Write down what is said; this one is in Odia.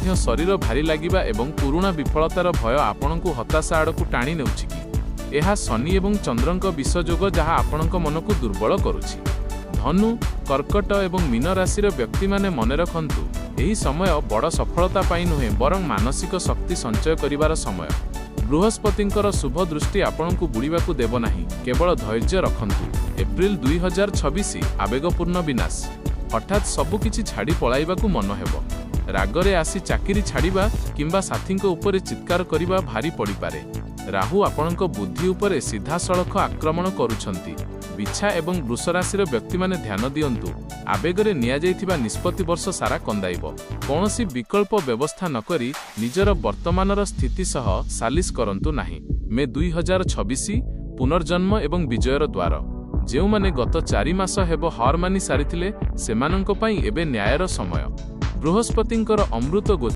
ମଧ୍ୟ ଶରୀର ଭାରି ଲାଗିବା ଏବଂ ପୁରୁଣା ବିଫଳତାର ଭୟ ଆପଣଙ୍କୁ ହତାଶା ଆଡ଼କୁ ଟାଣି ନେଉଛି କି? ଏହା ଶନି ଏବଂ ଚନ୍ଦ୍ରଙ୍କ ବିଷ ଯୋଗ, ଯାହା ଆପଣଙ୍କ ମନକୁ ଦୁର୍ବଳ କରୁଛି। ଧନୁ, କର୍କଟ ଏବଂ ମୀନ ରାଶିର ବ୍ୟକ୍ତିମାନେ ମନେ ରଖନ୍ତୁ, ଏହି ସମୟ ବଡ଼ ସଫଳତା ପାଇଁ ନୁହେଁ, ବରଂ ମାନସିକ ଶକ୍ତି ସଞ୍ଚୟ କରିବାର ସମୟ। ବୃହସ୍ପତିଙ୍କର ଶୁଭ ଦୃଷ୍ଟି ଆପଣଙ୍କୁ ବୁଡ଼ିବାକୁ ଦେବ ନାହିଁ, କେବଳ ଧୈର୍ଯ୍ୟ ରଖନ୍ତୁ। ଏପ୍ରିଲ 2026, ଆବେଗପୂର୍ଣ୍ଣ ବିନାଶ। ହଠାତ୍ ସବୁ କିଛି ଛାଡ଼ି ପଳାଇବାକୁ ମନ ହେବ। ରାଗରେ ଆସି ଚାକିରି ଛାଡ଼ିବା କିମ୍ବା ସାଥୀଙ୍କ ଉପରେ ଚିତ୍କାର କରିବା ଭାରି ପଡ଼ିପାରେ। ରାହୁ ଆପଣଙ୍କ ବୁଦ୍ଧି ଉପରେ ସିଧାସଳଖ ଆକ୍ରମଣ କରୁଛନ୍ତି। ବିଛା ଏବଂ ବୃଷ ରାଶିର ବ୍ୟକ୍ତିମାନେ ଧ୍ୟାନ ଦିଅନ୍ତୁ, ଆବେଗରେ ନିଆଯାଇଥିବା ନିଷ୍ପତ୍ତି ବର୍ଷ ସାରା କନ୍ଦାଇବ। କୌଣସି ବିକଳ୍ପ ବ୍ୟବସ୍ଥା ନକରି ନିଜର ବର୍ତ୍ତମାନର ସ୍ଥିତି ସହ ସାଲିସ କରନ୍ତୁ ନାହିଁ। ମେ 2026, ପୁନର୍ଜନ୍ମ ଏବଂ ବିଜୟର ଦ୍ୱାର। ଯେଉଁମାନେ ଗତ 4 ମାସ ହେବ ହାର ମାନି ସାରିଥିଲେ, ସେମାନଙ୍କ ପାଇଁ ଏବେ ନ୍ୟାୟର ସମୟ। ବୃହସ୍ପତିଙ୍କର ଅମୃତ ଗୋଚର